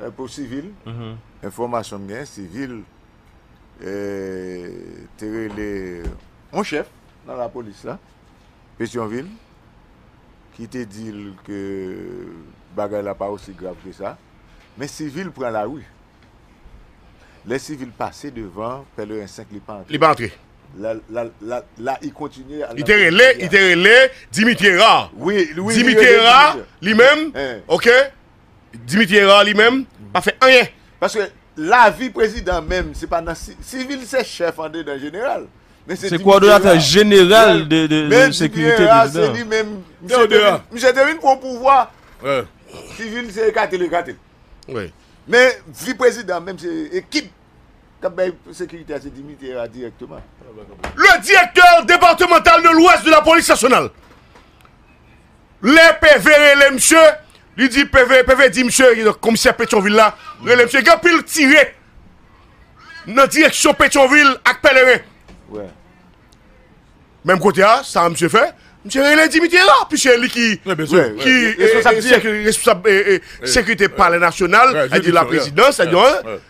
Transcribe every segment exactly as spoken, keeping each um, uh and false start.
eh, pou Sivil, enfòmasyon m gen, Sivil eh, te rele yon chèf nan lapolis la, Petyonvil, ki te di l ke bagay la pa osi grav ke sa. Men Sivil pran lari. Lè Sivil pase devan Pèleren senk, li pa antre. Li pa antre. La, la, la, la, li kontinye al Li nan te rele, li te rele Dimitri Hérard. Wi, wi, li Dimitri rele Hérard, Dimitri. Li menm, Eh. ok, Dimitri Hérard li menm, pa fè anyen. Paske lavi prezidan menm, se pa nan si, Sivil se chèf andedan jeneral. Men se Se Dimitri kowòdonatè Hérard. jeneral de, de, de Men sekirite Dimitri Hérard, se prezidan. li menm. Misye te vin, misye te vin pran pouvwa. Sivil se ekate l, ekate l. Wi. Men vi prezidan menm, se ekip k ap bay sekirite a, se Dimitri Hérard dirèkteman. Le directeur départemental de l'Ouest de la police nationale. Lè P V rele misye, li di P V, P V di misye, komisè Petyonvil la, rele misye, gen anpil tire nan direksyon Petyonvil ak Pèleren. Wè. Menm kote a, sa misye fè, misye rele Dimitri Hérard, piske li ki, Wè, byen ki, wè. e, e, Responsab e, dirèk. sekiri-, responsab, e, e, sekirite Palè Nasyonal, Wè, sa di la jiridiksyon, prezidans, sa di, wè. Wè.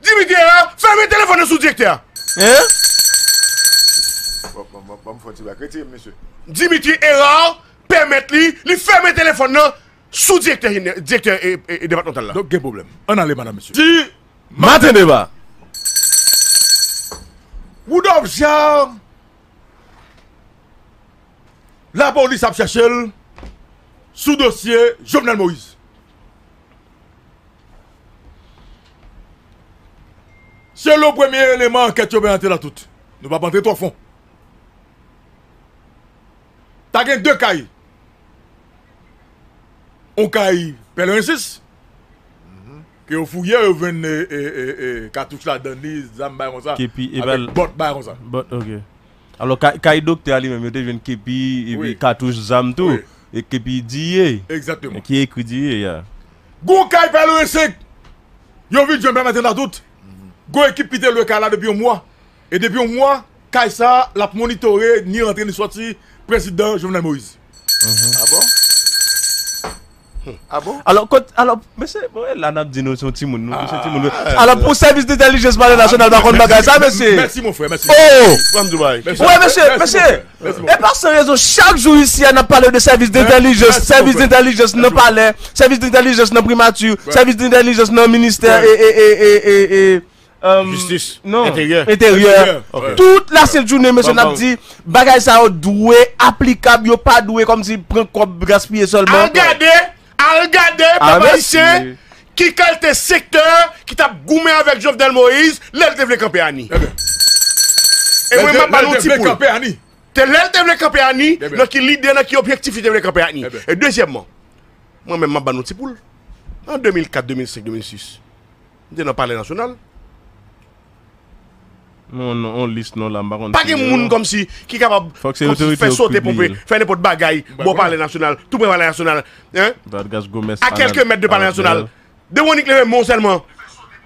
Dimitri Hérard, fèmen telefòn nan sou direktè a. Hein? Bon, bon, bon, bon, fò ti bak. Retire m, mesye. Dimitri Hérard pèmèt li, li fèmen telefòn nan sou direktè, direktè, e, e, e depatmantal la. Donk, gen pwoblèm. Ann ale, madanm, mesye. Di Maten deba. Woodolphe Jean, lapolis ap chèche l sou dosye Jovenel Moïse. Selon premye eleman ankèt yo, bay antre nan tout. Nou p ap antre twò fon. Ta gen de kay. On kay Pèleren sis, ke yo fouye, yo jwenn, e, e, e, e, katouch ladan li, zam bay konsa, Kepi, e avèk bal- bòt bay konsa. Bòt, ok. Alò, kay, kay doktè a li menm, yo te jwenn kepi, epi Wi. katouch zam tou. Wi. E kepi D E A. Egzakteman. Ki ekri D E A, ya. Gon kay Pèleren senk, yo vin jwenn bay antre nan tout. Gon ekip ki te lwe kay la depi yon mwa. E depi yon mwa, kay sa a, l ap monitore ni rantre ni sòti prezidan Jovenel Moïse. Ah bon? Ah bon? Alò, kot, alò, mesye, bon, la n ap di nou se yon timoun, nou, nou se timoun. Alò, pou sèvis dentèlijans Palè Nasyonal pa konn bagay sa, mesye. Mèsi, mon frè, mèsi. Oh! Ban m di w bagay. Mèsi. Wè, mesye, Mèsi, mesye. Mèsi, mon frè. E pa san rezon, chak jou isi a, n ap pale de sèvis dentèlijans, Mèsi, mon frè. sèvis dentèlijans nan palè, sèvis dentèlijans nan primati, sèvis dentèlijans nan ministè, e, e, e, e, e, e, Jistis. Non. Enteryè. Enteryè. Ok. Tout lasent jounen, mesye, n ap di, bagay sa yo dwe aplikab, yo pa dwe kòmsi pran kòb gaspiye sèlman. Al gade, al gade, pèp ayisyen, ki kalite sektè ki t ap goumen avèk Jovenel Moïse lè l te vle kanpe Ani. E mwen, m ap ba nou ti poul. Te lè l te vle kanpe Ani, nan ki lide, nan ki objektif li te vle kanpe Ani. E dezyèmman, mwen menm, m ap ba nou ti poul. An de mil kat, de mil senk, de mil sis, m te nan Palè Nasyonal. Non, non, on lis non la, m pa konn. Pa gen moun kòmsi ki kapab kòmsi fè sote ponpe, fè nenpòt bagay bò Palè Nasyonal, tou prè Palè Nasyonal, hein? Vargas Gomez, a kèlke mèt de Palè Nasyonal. Demonik leve men w sèlman.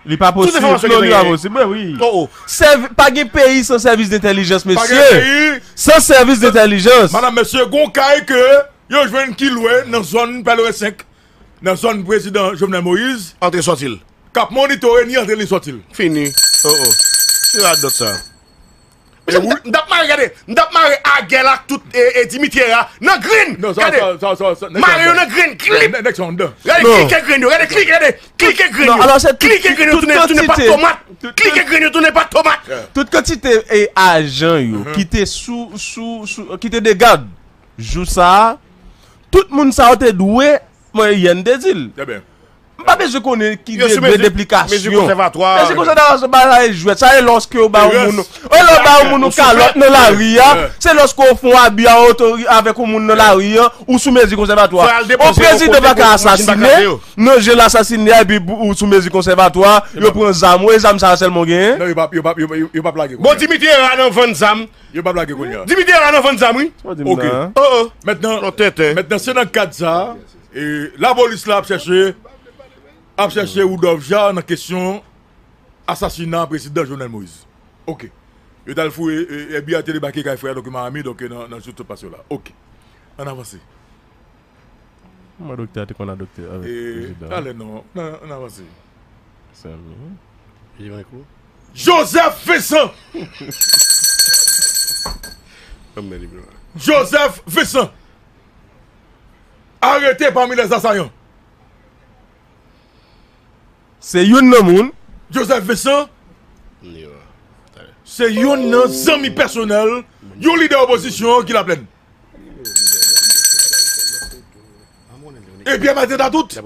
Li pa posib. Non, li pa posib, wi. Oh, oh. Sèvi-, pa gen peyi san sèvis dentèlijans, mesye. San sèvis dentèlijans. Madanm, mesye, gon kay ke yo jwenn ki lwe nan zòn Pèleren senk, nan zòn prezidan Jovenel Moïse. Antre sòti l. K ap monitore ni antre ni sòti l. Fini. Oh, oh. Se radòt sa. Mesye, m t ap, m t ap mare, gade, m t ap mare Agèl ak tout, e, e, Dimitri Hérard nan grenn. Gade, mare yo nan grenn, klip. Gade, klike grenn yo, gade, klike, gade, klike grenn yo. Klike grenn yo, tounen, tounen pa tomat. Klike grenn yo, tounen pa tomat. Tout kantite, e, ajan yo ki te sou, sou, sou, ki te de gad jou sa a, tout moun sa yo te dwe, mwen, yè n te di l. M pa bezwen konnen ki degre deplikasyon. Mezi konsèvatwa. Mezi konsèvatwa, se pa sa e jwèt. Sa e lòske yo ba yon moun. E lè yo ba yon moun yon kalòt nan lari a, se lòske w fè yon abi a otori-, avèk yon moun nan lari a, ou sou mezi konsèvatwa. Yon prezidan pa ka asasinen, nan je l asasinen a, epi ou sou mezi konsèvatwa, yo pran zam ou, e zam sa a sèlman w genyen? Non, yo p ap, yo p ap, yo p ap, yo p ap lage kounye a. Bon, Dimitri Hérard nan vann zam. Yo p ap lage kounye a. Dimitri Hérard nan vann zam, wi. Sa w di m nan? Oh, oh. Mentnan, mentnan, se nan kad sa a, e, lapolis la ap chèche, ap chèche Woodolphe Jean nan kesyon asasina prezidan Jovenel Moïse. Ok. Yo t al fouye, e, F B I te debake kay frè a, donk, Miami, donk, nan, nan jou tout pase yo la. Ok. Ann avanse. Mwen doktè a te konn adopte avèk prezidan. Talè non, n avanse. Sèl li. Joseph Vincent! Joseph Vincent! Arrêté parmi les assaillants. Se youn nan moun. Joseph Vincent se youn nan zanmi pèsonèl yon lidè opozisyon ki Laplèn. E Pierre Martin Tatout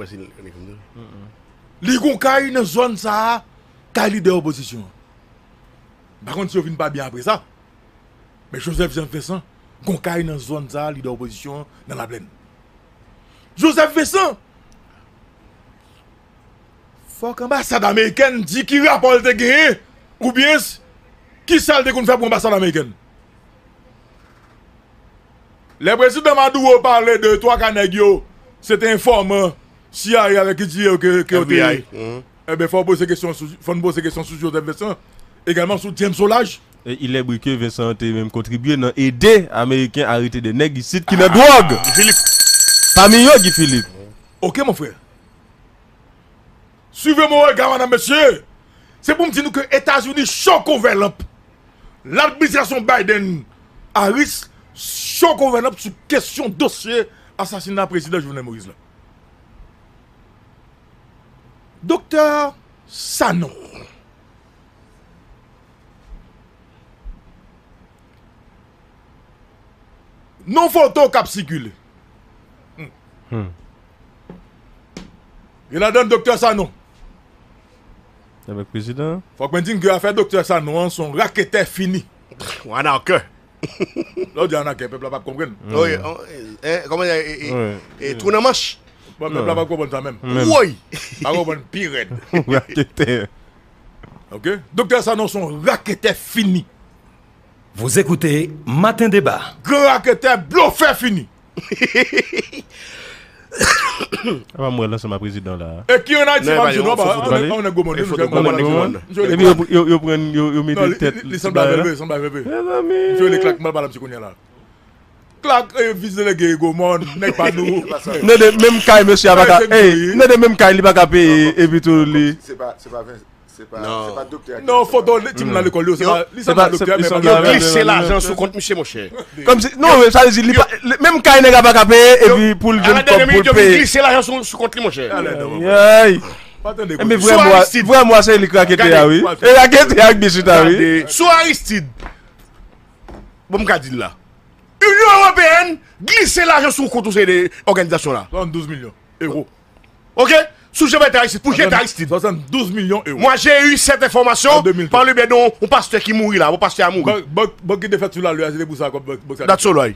li gon kay nan zòn sa a, kay lidè opozisyon an. M pa konn si yo vin pa byen apre sa. Men Joseph Jean Vincent gon kay nan zòn sa a, lidè opozisyon an nan Laplèn. Joseph Vincent, fòk anbasad amerikèn di ki rapò l te genyen oubyen kisa l te konn fè pou anbasad amerikèn. Lè prezidan Maduro pale de twa ka nèg yo se te enfòman CIA avèk ki di yo ke yo te. Ebyen fò w poze kesyon sou fò n poze kesyon sou Joseph Vincent, egalman sou James Solages. E il est vrai que Vincent te menm kontribye nan ede Ameriken arete de nèg isit ki nan dwòg. Pami yo Guy Philippe. Ok mon frè. Suivez mon regard madame mesye. Se pou m di nou ke Etazini chòk ouvè lanp. Ladministrasyon Biden Harris chòk ouvè lanp sou kesyon dosye asasina prezidan Jovenel Moïse la. Doktè Sanon. Non foto k ap sikile. Gen ladan Doktè Sanon. Avèk prezidan an. Fòk mwen di n ke afè Doktè Sanon an se yon raketè fini. Yon anakè. Lè w di anakè, pèp la p ap konprann. Wi, kòman e, e, e, twou nan manch. Bon, pèp la p ap konprann sa menm. Woy! Pa konprann pi rèd. Raketè. Ok? Doktè Sanon se yon raketè fini. Vous écoutez Matin Débat. Gran raketè blofè fini. Apa m wè l ansanm ak prezidan la. E ki an Ayiti m ap di non, pa, an nèg gwo mòn, nou se gwo mòn. Epi yo, yo, yo pran, yo, yo mete tèt. Li sanble avè l vre, sanble avè l vre. Mezanmi. Misye rele Clark, m pral pale a misye kounye a la. Clark, eh, vis delege gwo mòn, nèg pa nou. Nede menm kay mesye a pa ka, ey, nede menm kay li pa ka peye, epi tou li. Se pa, se pa Vincent. Se pa, se pa doktè a ki. Non, foto li, ti moun nan lekòl yo, se pa, li sanble a doktè, men pa. Yo glise lajan sou kont misye, monchè. Kòmsi, non, men sa vle di, li pa, menm kay nèg la pa ka peye, epi pou l jwenn kòb pou l peye. Yo vin glise lajan sou, sou kont li, monchè. Ay, ay. Enben, vrè mo a, se li k raketè a, wi. E raketè a k byen chita, wi. Sou Aristide. Bon, m ka di l la. Inyon Ewopeyèn glise lajan sou kont yon seri de òganizasyon la. Swasanndouz milyon ewo. Ok? Sou jete Aristide, pou jete Aristide. Swasanndouz milyon ewo. Mwen, j'ai eu cette information par le biais de yon pastè ki mouri la. Bon, pastè a mouri. Bank, bank, bank ki te fèt sou lalè a, se te pou sa, kòb bank, bank sa. That's all right.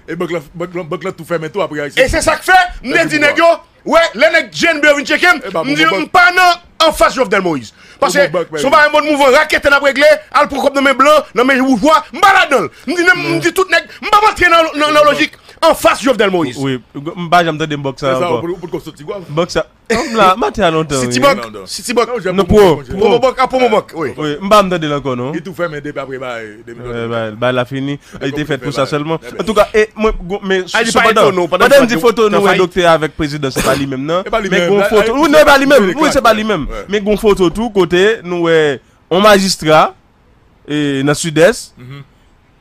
E bank la, bank la, bank la tou fèmen tou apre Aristide. E se sa k fè, m te di nèg yo, wè, lè nèg G N B yo vin tcheke m, m di yo, m pa nan anfas Jovenel Moïse. Paske se yon bagay moun mouvman raketè n ap regle, al pran kòb nan men blan, nan men boujwa, m pa ladan l. M di, m di tout nèg, m p ap antre nan, nan, nan lojik anfas Jovenel Moïse. Wi, m pa janm tande bank sa ankò. Bank sa, m la, m ate a lontan, wi. Citibank, Citibank. Non, pwo. Promobank, a Promobank, wi. Wi, m pa janm tande l ankò, non. Li tou fèmen depi apre bay, depi bay, bay la fini. Li te fèt pou sa sèlman. Antouka, e, mwen, men, sepandan, pandan n di foto nou wè doktè a avèk prezidan, se pa li menm, non. Men gon foto, wi, non, e pa li menm. Wi, se pa li menm. Men gon foto tou kote nou wè yon majistra, e, nan Sidès,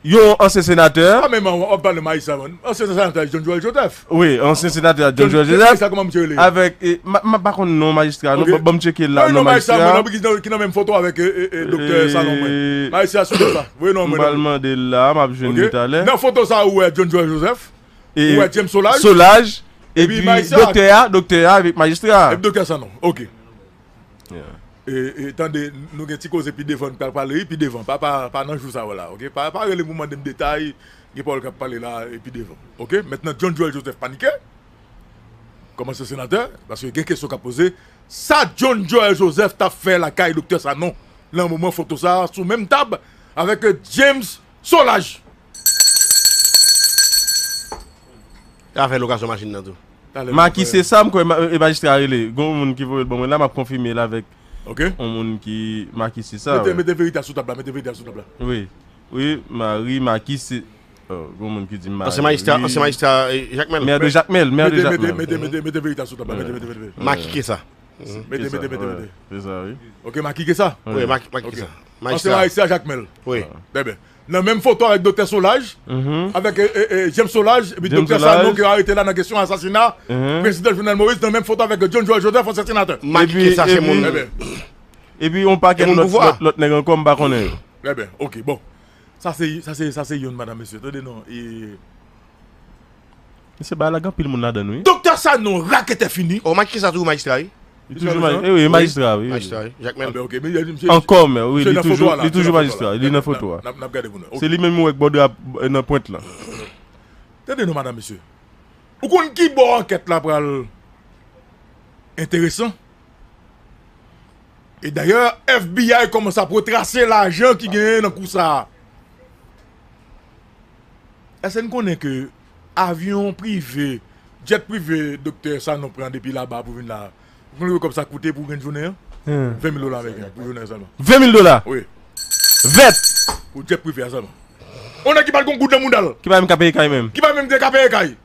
yon ansyen senatè. Pa menm w ap pale majistra, man. Ansyen senatè John Joël Joseph. Wi, ansyen senatè John Joël Joseph. Avèk, e, m pa konn non majistra, non, ban m tcheke la, non majistra. Ki nan menm foto avèk, e, e, doktè Sanon, mwen. Majistra Sidès la. Voye non mwen. M pral mande l la, m ap jwenn li talè. Nan foto sa ou wè John Joël Joseph, ou wè James Solages. Solages, epi doktè a, doktè a avèk majistra. Epi doktè Sanon, ok. E, e, tande, nou gen ti koze pi devan, nou pral pale, wi, pi devan. Pa, pa, pa nan jou sa yo la, ok? Pa, pa rele pou mande m detay, gen pawòl k ap pale la, e, pi devan, ok? Mentnan, John Joël Joseph panike. Kòm ansyen senatè, paske gen kesyon k ap poze. Sa John Joël Joseph t ap fè lakay doktè Sanon, nan moman foto sa a, sou menm tab avèk, e, James Solages. Afè lokasyon machin nan tou. Makise sa, m kwè e majistra a rele. Gon moun ki voye l ban mwen la, m ap konfime l avèk yon moun ki makise sa. Mete, mete verite a sou tab la, mete verite a sou tab la. Wi. Wi, Marie Makise. Gon moun ki di Marie. Ansyen majistra, ansyen majistra eh, Jakmèl. Mè de Jakmèl, mè de Jakmèl. Mete, mete, mete, mete verite sou tab la. Mete, mete, mete, mete. Makike sa. Mete, mete, mete, mete. Se sa, wi. Ok, makike sa. Wi, makike sa. Ansyen majistra Jakmèl. Wi. Trè byen. Nan menm foto avèk Doktè Solaj, avèk eh, eh, eh, James Solaj, epi Doktè Sanon ki arete la nan kesyon asasina prezidan Jovenel Moïse, nan menm foto avèk John Joel Joseph, ansyen senatè. Makike sa, se moun. Epi yon pakèt lòt, lòt, lòt nèg ankò, m pa konnen yo. Trè byen, ok, bon. Sa se, sa se, sa se youn, madanm, mesye. Tande non. E... Mesye, bagay la gen anpil moun ladan l, wi. Doktè Sanon, raketè fini. O, makike sa toujou majistra, wi. Li toujou majistra, wi, majistra, wi. Majistra, wi. Jakmèl. Ankò, men, wi, li toujou, li toujou majistra, li nan foto a. Se li menm ou wè k bò dra nan pwent lan. Tande non, madanm, mesye. Ou konn ki bò ankèt la pral enteresan? E dayè, F B I kòmanse ap retrase lajan ki genyen nan kou sa a. Èske n konnen ke avyon prive, jet prive Doktè Sanon pran depi laba pou vin la, ou konn kòb sa koute pou grenn jounen an? Ven mil dola ameriken pou jounen an sèlman. Ven mil dola? Wi. Vèt! Pou jet prive a sèlman. On nèg ki pa t gon goud nan mouda l. Ki pa menm ka peye kay menm. Ki pa menm te ka peye kay.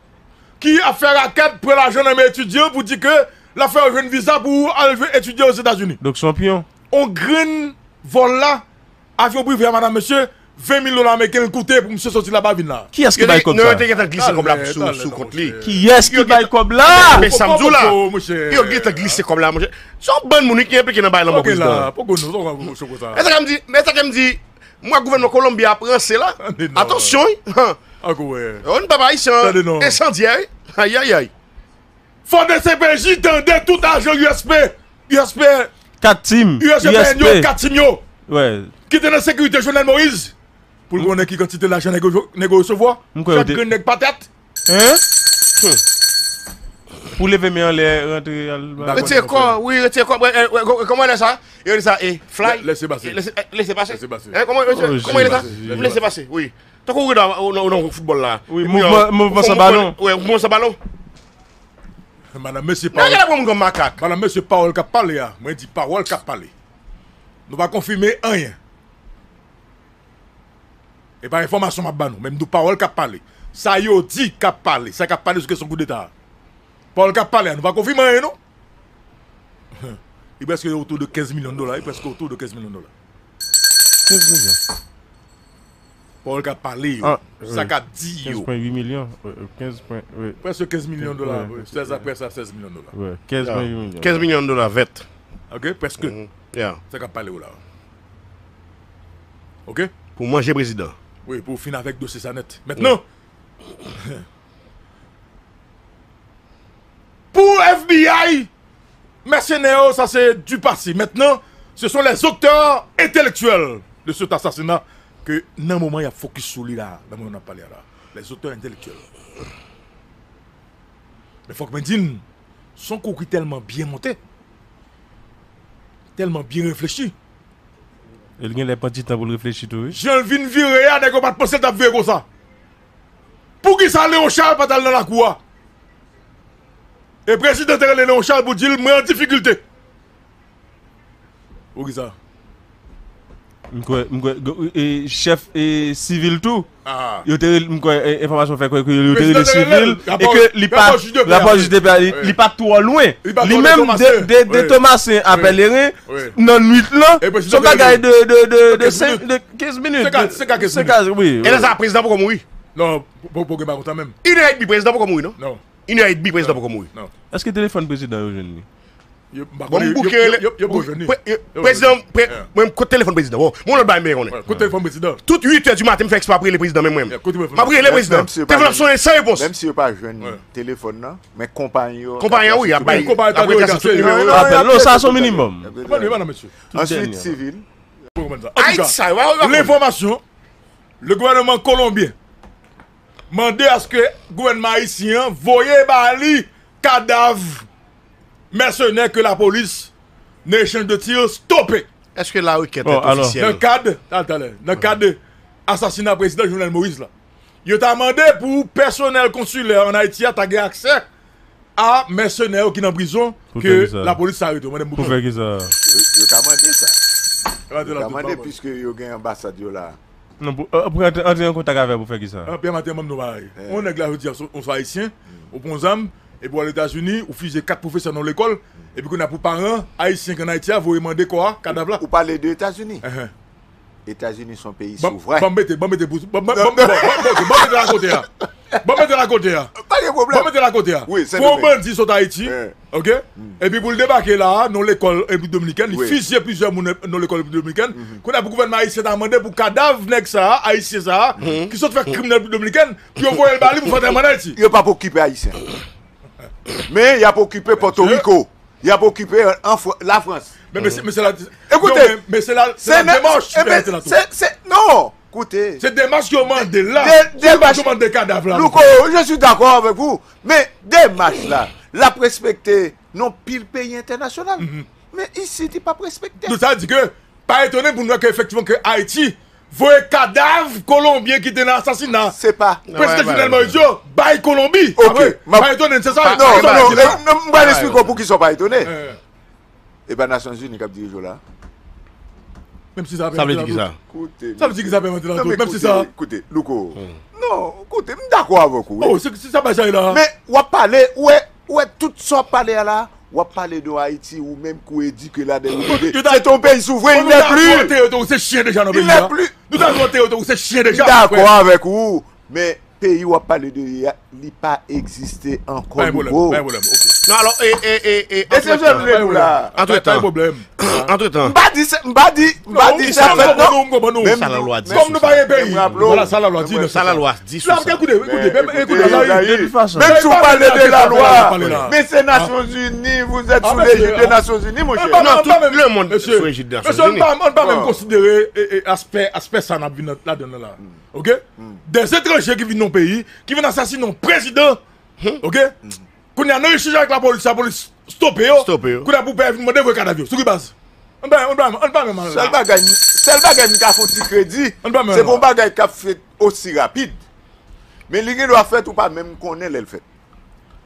Ki ap fè rakèt, pran lajan nan men etidyan pou di ke l ap fè yo jwenn viza pou al etidye Ozetazini. Donk se yon piyon. On grenn vòl la, avyon prive a, madanm, mesye, ven mil dola ameriken l koute pou misye soti laba vin la. Kiyès ki bay kòb sa? Non, yo te gentan glise kòb la sou, sou kont li. Kiyès ki bay kòb la? Men sa m di w la. Yo gentan glise kòb la, monchè. Se yon bann moun ki enplike nan bagay lanmò prezidan. E sa k m di, men sa k m di, m wè gouvènman Kolonbi ap ranse la. Atansyon, wi. Yon pèp ayisyen ensandyè, wi. Ayayay. Fò D C P J tande tout ajan U S P, U S P, kat tim, U S P N yo, kat tim yo, ki te nan sekirite Jovenel Moïse, pou l konnen ki kantite lajan nèg yo, nèg yo resevwa. Chak grenn nèg pa tèt. Hein? Pou leve men anlè, rantre al ba. Retire kò, wi, retire kò. Kòman lè sa? Yo rele sa e fly. Lese pase. Lese pase. Kòman yo rele sa? Lese pase, wi. Tankou ou nan foutbòl la. Wi, mouvman, mouvman san balon. Wi, mouvman san balon. Madanm, mesye, pawòl. Nan gade moun kòm makak. Madanm, mesye, pawòl k ap pale a. Mwen di pawòl k ap pale. Nou pa konfime anyen. E pa enfòmasyon m ap ba nou, men m di w pawòl k ap pale. Sa yo di k ap pale, sa k ap pale sou kesyon koudeta a. Pawòl k ap pale a, nou pa konfime anyen non. Li prèske otou de kenz milyon dola, li prèske otou de kenz milyon dola. Kenz milyon. Pawòl k ap pale yo, sa k ap di yo. Kenz pwen uit milyon, kenz pwen, wi. Prèske kenz milyon dola, wi. Sèz, aprè sa, sèz milyon dola. Wi, kenz pwen uit milyon. Kenz milyon dola vèt. Ok, prèske. Sa k ap pale yo la. Ok? Pou manje prezidan. Wi, pou fin avèk dosye sa nèt. Mentnan, pou F B I, mèsenè yo, sa se du passé. Maintenant, ce sont les auteurs intellectuels de cet assassinat ke nan moman y ap fokis sou li la, nan moman n ap pale a la. Les auteurs intellectuels. Men fòk mwen di n, se yon kou ki tèlman byen monte, tèlman byen reflechi. E l genlè pran ti tan pou l reflechi tou, wi. Jan l vin vire a, nèg yo pa t panse l t ap vire konsa. Poukisa Léon Charles pa t al nan lakou a? E prezidan te rele Léon Charles pou di l, mwen an difikilte. Poukisa? M kwè, m kwè, e, chèf e, sivil tou. Yo te rele, m kwè, e, enfòmasyon fè kwè ke yo te rele sivil e ke li pa, rapò jij de pè a, li, li pa twò lwen. Li menm de, de, de Tomasen a Pèleren nan nwit lan, se yon bagay de, de, de, de senk, de kenz minit. Se ka, se ka kenz minit. Wi. E lè sa a, prezidan poko mouri? Non, poko gen bagay konsa menm. Inè edmi, prezidan poko mouri, non? Non. Inè edmi, prezidan poko mouri. Non. Èske telefòn prezidan yo jwenn li? Bon, m bouke rele. Prezidan, mwen, kote telefòn prezidan? Bon, mwen lòt bagay m bezwen konnen. Kote telefòn prezidan? Tout uit è di maten, m fè eksprè ap rele prezidan, men mwen. M ap rele prezidan. Telefòn ap sonnen san repons. Menm si yo pa jwenn telefòn nan, men konpayi yo. Konpayi an, wi, ap bay, ap retrase tout nimewo yo. Apèl, non, sa se yon minimòm. Answit, sivil. Ayiti sa, w ap konprann. Lenfòmasyon, le gouvènman kolonbyen mande aske gouvènman ayisyen an voye ba li kadav mèsenè ke lapolis, nan echanj de tir, stope. Èske la rekèt est officielle? Nan kad, talè, talè, nan kad asasina prezidan Jovenel Moïse la, yo ta mande pou pèsonèl konsilè an Ayiti a ta gen aksè a mèsenè yo ki nan prizon ke lapolis ta arete. Mande m pou fè kisa? Yo, yo ka mande sa. Yo ka mande, piske yo gen anbasad yo la. Non, pou, euh, pou antre, antre an kontak avè pou fè kisa? Ah, Pierre Martin, ban m di w bagay. On nèg la jodi a, se yon ayisyen, ou pran zam, epi w al Etazini, ou fizye kat pwofesè nan lekòl, epi kounye a pou paran ayisyen ki ann Ayiti a voye mande kò a, kadav la. Ou pale de Etazini? Etazini se yon peyi souvren. Ban m mete, ban m mete pou, ban m mete la kote a. Ban m mete la kote a. Pa gen pwoblèm. Ban m mete la kote a. Wi, Sendomeng. Pou yon bandi sot Ayiti, oke? Epi pou l debake la a, nan lekòl Repiblik Dominikèn, li fizye plizyè moun nan lekòl Repiblik Dominikèn. Kounye a pou gouvènman ayisyen ta mande pou kadav nèg sa a, ayisyen sa a, ki sot fè krim nan Repiblik Dominikèn, pou yo voye l ba li pou fè antèman an Ayiti. Yo p ap okipe ayisyen. Men y ap okipe Pòtoriko. Y ap okipe an Fr-, Lafrans. Men, men se, men se la, ekoute, non, men, men se la, se la demach ki pèmèt la tou. Se, se, non, koute. Se demach yo mande la. De, se demach yo mande kadav la. Louko, je suis d'accord avec vous, men demach la, l ap respekte nan pil peyi entènasyonal. Men isit, li p ap respekte. Donk, sa di ke, pa etone pou nou wè ke efektivman ke Ayiti voye kadav Kolonbyen ki te nan asasina prezidan Jovenel Moïse yo bay Kolonbi. Ok, pa etone, se sa. Non, non, non, m pral esplike w poukisa w pa etone. E pa Nasyonzini k ap dirije w la? Menm si sa vle di kisa? Koute, sa vle di kisa, pèmèt la tou? Menm si sa. Koute, Louko. Non, koute, m dakò avèk ou, wi. Oh, se, se sa bagay la. Men w ap pale, ou wè, ou wè tout sa w ap pale a la, w ap pale de Ayiti, ou menm ki w edike ladan, ou de, se ton peyi souvren, il n'est plus. Nou ta vote yo tou, se chyen deja nan peyi a. Il n'est plus. Nou ta vote yo tou, se chyen deja. M dakò avèk ou, men peyi w ap pale de li a, li pa egziste ankò, Louko. Pa gen pwoblèm, pa gen pwoblèm, ok. Non, alò, e, e, e, e, e se antretan, jèn nou la. Antretan. Pa gen pwoblèm. Antretan. M pa di se, m pa di, m pa di se fèt, non. Sa lalwa di sou sa? Kòm nou pa gen peyi. Vwala, sa lalwa di, non, sa lalwa di sou sa? Koute, koute, koute, koute, menm si w pale de lalwa, men se Nasyonzini, vous êtes sous l'égide de Nasyonzini, monchè. Non, tout le monde sous égide de Nasyonzini. Mesye, ann pa menm konsidere, e, e, aspè, aspè sa n ap vin ladan l la. Ok? Des étrangers ki vin nan peyi, ki vin asasinen yon prezidan. Ok? Kounye a, nan echanj avèk lapolis, lapolis stope yo. Stope yo. Kounye a, pou pè vin mande voye kadav yo. Sou ki baz? Ann pa, ann pa, ann pa menm al la. Sèl bagay, sèl bagay m ka fè yon ti kredi, se pou yon bagay k ap fèt osi rapid. Men li gen dwa fèt, ou pa menm konnen lè l fèt.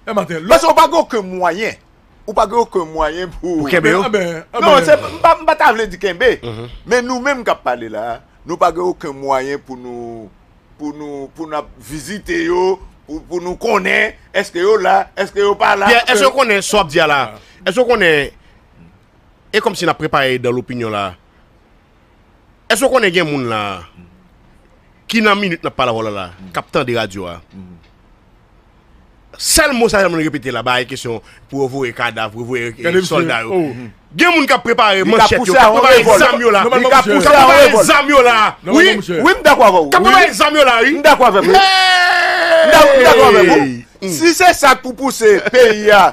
Paske ou pa gen okenn mwayen. Ou pa gen okenn mwayen pou kenbe yo. Non, se, m pa, m pa ta vle di kenbe. Men nou menm k ap pale la, nou pa gen okenn mwayen pou nou, pou nou, pou n ap vizite yo, pou, pou nou konnen èske yo la, èske yo pa la. Pierre, èske w konnen sa w ap di a la? Èske w konnen, e kòmsi n ap prepare dan lopinyon la, èske w konnen gen moun la ki nan minit n ap pale avè w la, la, k ap tande radyo a? Sèl mo sa sèlman l repete la, bay kesyon pou yo voye kadav, pou yo voye sòlda yo. Gen moun k ap prepare manchèt yo, k ap prepare zam yo la. K ap prepare zam yo la. Wi, wi, m dakò avè w. K ap prepare zam yo la, wi. M dakò avèk ou. M dakò avèk ou. Si se sa k pou pouse peyi a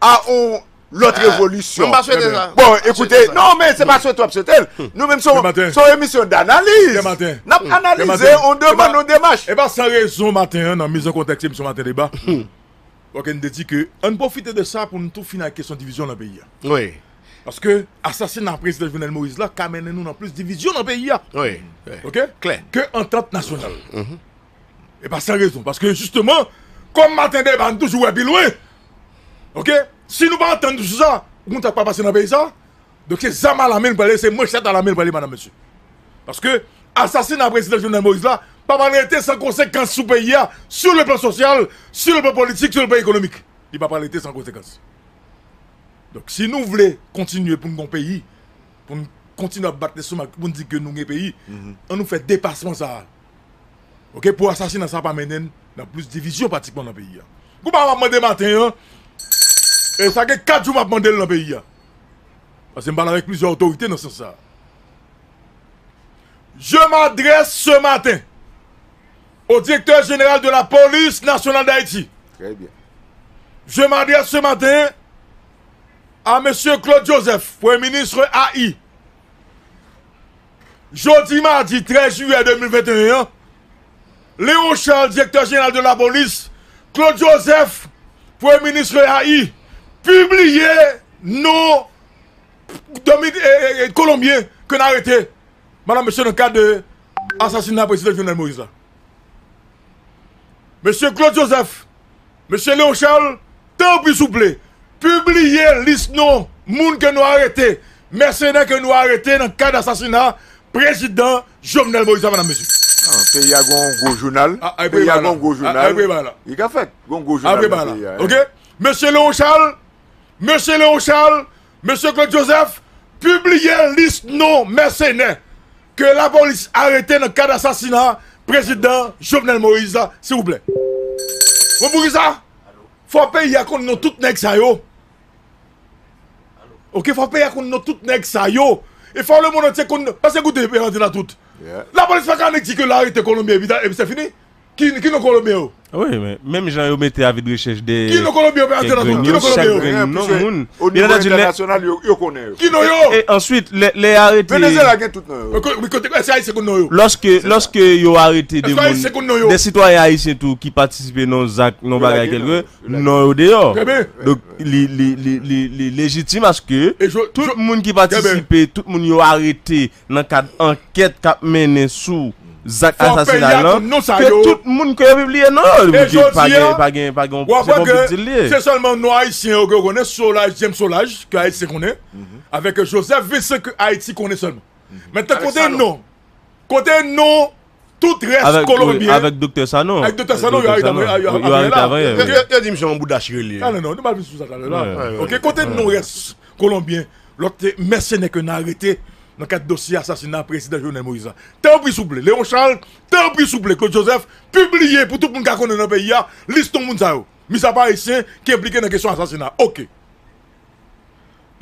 a yon lòt revolisyon. Mwen pa swete sa. Bon, ekoute, non, men se pa swete w ap swete l. Nou menm se yon, se yon emisyon danaliz. N ap analize yon demann, yon demach. E pa san rezon maten an, nan miz an kontèks emisyon Maten Deba, ok, n te di ke ann pwofite de sa pou n tou fini ak kesyon divizyon nan peyi a. Wi. Paske asasina prezidan Jovenel Moïse la ka mennen nou nan plis divizyon nan peyi a. Wi. Ok? Klè. Ke antant nasyonal. E pa san rezon, paske jisteman, kòm Maten Deba, n toujou wè pi lwen. Ok? Si nou pa antann nou sou sa, ou konn sa k pral pase nan peyi sa? Donk se zam alame n prale, se manchèt alame n prale, madam, mesye. Paske asasina prezidan Jovenel Moïse la pa pral rete san konsekans sou peyi a, sur le plan social, sur le plan politik, sur le plan ekonomik. Li pa pral rete san konsekans. Donk, si nou vle kontinye pou n gen yon peyi, pou n kontinye ap bat lestomak, pou n di ke nou gen peyi, ann nou fè depasman sa a. Ok, pou asasina sa a pa mennen n nan plis divizyon pratikman nan peyi a. Kou pa m ap mande maten an, e sa gen kat jou m ap mande l nan peyi a. Paske m pale avèk plizyè otorite nan sans sa a. Je m'adresse ce matin au directeur général de la police nationale d'Haïti. Très bien. Je m'adresse ce matin à monsieur Claude Joseph, Premye Minis A I. Jodi madi trèz jiyè de mil venteyen an, Léon Charles, direktè jeneral de lapolis, Claude Joseph, Premye Minis A I, pibliye non Domin-, e, e, e, Kolonbyen ke n arete, madanm, mesye, nan kad de asasina prezidan Jovenel Moïse la. Mesye Claude Joseph, mesye Léon Charles, tanpri souple, pibliye lis non moun ke nou arete, mèsenè ke nou arete nan kad asasina prezidan Jovenel Moïse la, medam, mesye. Non, peyi a gon gwo jounal. Ah, ah, peyi a gon gwo jounal. Ah, ah, peyi a la. Li ka fèt, gon gwo jounal nan peyi a. Ok? Mesye Léon Charles, mesye Léon Charles, mesye Claude Joseph, pibliye lis non mèsenè ke lapolis arete nan kad asasina prezidan Jovenel Moïse la, silvouplè. Bon, poukisa? Fò peyi a konn non tout nèg sa yo. Ok, fò peyi a konn non tout nèg sa yo. E fò lemonn antye konn, paske koute, Bernard Latout. Lapolis pa ka annik di ke l arete Kolonbyen, epi, epi se fini. Ki, ki non Kolonbyen yo? Wi, men menm jan yo mete avi de rechèch dèyè. Ki non Kolonbyen yo, Bernard Latout? Ki non Kolonbyen yo? Chak grenn non moun. Byen antandi, lè, yo konnen yo. Ki non yo? E answit, lè, lè arete. Venezuela gen tout non yo. Men kote, men kote, èske Ayisyen konn non yo? Lòske, lòske yo arete de moun, de sitwayen ayisyen tou ki patisipe nan zak, nan bagay kèlke, non yo deyò. Donk, li, li, li, li, li lejitim aske tout moun ki patisipe, tout moun yo arete nan kad ankèt k ap mennen sou zak asasinay lan, ke tout moun ke yo pibliye non yo, pa gen, pa gen, pa gen, se pa yon big deal li ye. Se sèlman non ayisyen yo ke yo konnen, Solages, James Solages, ke Ayisyen konnen, avèk Joseph Vincent ke Ayiti konnen sèlman. Mentnan, kote non, kote non tout rès Kolonbyen. Avèk Doktè Sanon. Avèk Doktè Sanon, yo arete avanyè la. Yo, yo di misye yon bouda chire li ye. Non, non, non, nou pa vin sou sa talè la. Ok, kote non rès Kolonbyen, lòt mèsenè ke n arete nan kad dosye asasina prezidan Jovenel Moïse la? Tanpri, souple, Léon Charles, tanpri, souple, Claude Joseph, pibliye pou tout moun ka konnen nan peyi a, lis non moun sa yo. Mis apa Ayisyen ki enplike nan kesyon asasina. Ok.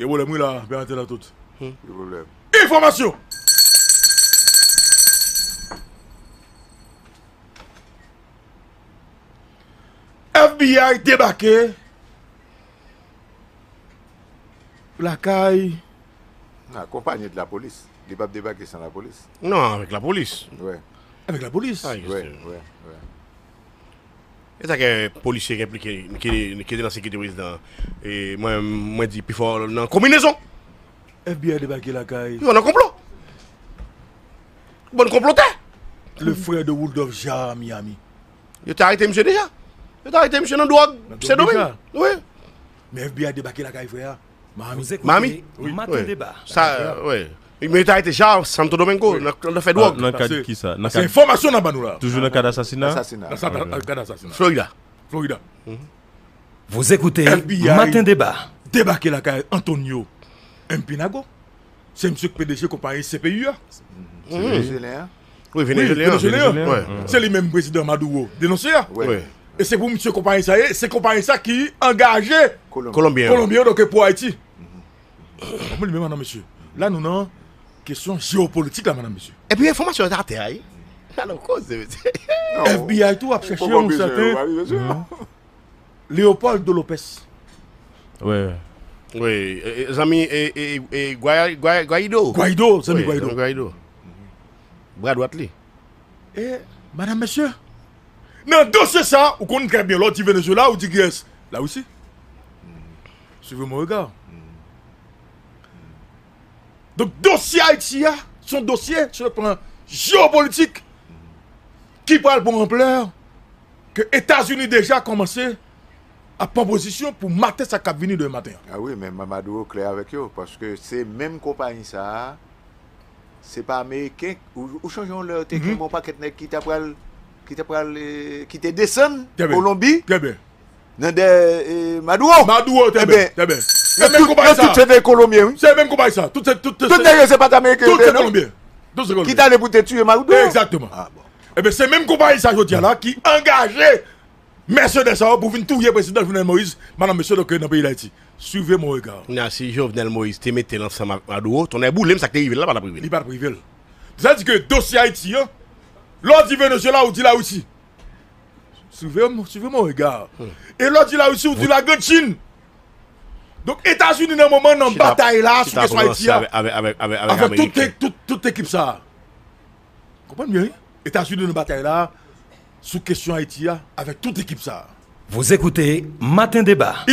Gen pwoblèm wi la, Bernard Latout. Gen pwoblèm. Enfòmasyon! FBI debake lakay. Akonpanye de lapolis. Li p ap debake san lapolis. Non, avèk lapolis. Wi. Avèk lapolis? Wi, wi, wi. E sa ke polisye ki enplike, ki, ki te nan sekirite prezidan an. E mwen, mwen di pifò nan konbinezon. FBI debake lakay. Yo nan konplo. Bann konplotè. Le frère de Rudolph Jaar Miami. Yo te arete misye deja. Yo te arete misye nan dwòg Sendomeng. Wi. Men FBI debake lakay frè a. Miami. Miami? Wi. Maten deba. Sa, wi. Men yo te arete Jaar Santo Domingo, nan, nan fè dwòg. Nan kad kisa? Nan kad enfòmasyon n ap ba nou la. Toujou nan kad asasina? Asasina. Nan kad asasina. Florida. Florida. Vous écoutez Matin Débat. Debake lakay Antonio Empinago. Se misye k P D G konpayi C P U a. Se venezuelyen an? Wi, venezuelyen an. Wi, venezuelyen an. Se li menm prezidan Maduro denonse a. Wi. E se pou misye konpayi sa ye, se konpayi sa ki angaje Kolonbyen yo. Kolonbyen yo, donk, pou Ayiti. Konprann li menm, non, mesye. La, nou nan kesyon jewopolitik la, medam, mesye. Epi enfòmasyon yo atè a, wi. Alò, koze, mesye. FBI tou ap chèche yon sèten Leopoldo Lopez. Wi. Wi, e, e, zanmi, e, e, e, Guai-, Guai-, Guaido. Guaido, zanmi Guaido. Wi, zanmi Guaido. Bra dwat li. E, medam, mesye, nan dosye sa, ou konn trè byen, lè w di Venezuela, ou di kiyès? Larisi. Suivez mon regard. Donk, dosye Ayiti a, se yon dosye, sou le plan jewopolitik, ki pral pran anplè ke Etazini deja kòmanse ap pran pozisyon pou maten sa k ap vini demen maten an. A wi, men Maduro klè avèk yo, paske se menm konpayi sa a, se pa Ameriken, ou, ou chonje yon lè te gen yon pakèt nèg ki ta pral, ki ta pral, eh, ki te desann Kolonbi. Trè byen. Nan dèyè, eh, Maduro. Maduro, trè byen, trè byen. Se menm konpayi sa. Tout se te Kolonbyen, wi. Se menm konpayi sa. Tout se, tout, tout nèg yo se pa t Ameriken yo te ye, non? Tout se Kolonbyen. Tout se Kolonbyen. Ki t ale pou te tiye Maduro. Egzakteman. A, bon. Ebyen, se menm konpayi sa jodi a la ki angaje mèsenè sa yo pou vin touye prezidan Jovenel Moïse, medam, mesye, donk, nan peyi Dayiti. Suivez mon regard. Kounye a, si Jovenel Moïse te mete l ansanm ak Maduro, tonnè boule m, sa k te rive l la pa t ap rive l. Li pa t ap rive l. Sa di ke dosye Ayiti an, lè w di Venezuela, ou di Larisi. Suivez, suivez mon regard. E lè w di Larisi, ou di Lagrann Chin. Donk, Etazini nan moman nan batay la sou kesyon Ayiti a. Avèk tout, tout, tout ekip sa a. Konprann byen, wi. Etazini nan batay la sou kesyon Ayiti a avèk tout ekip sa a. Vous écoutez Matin Débat.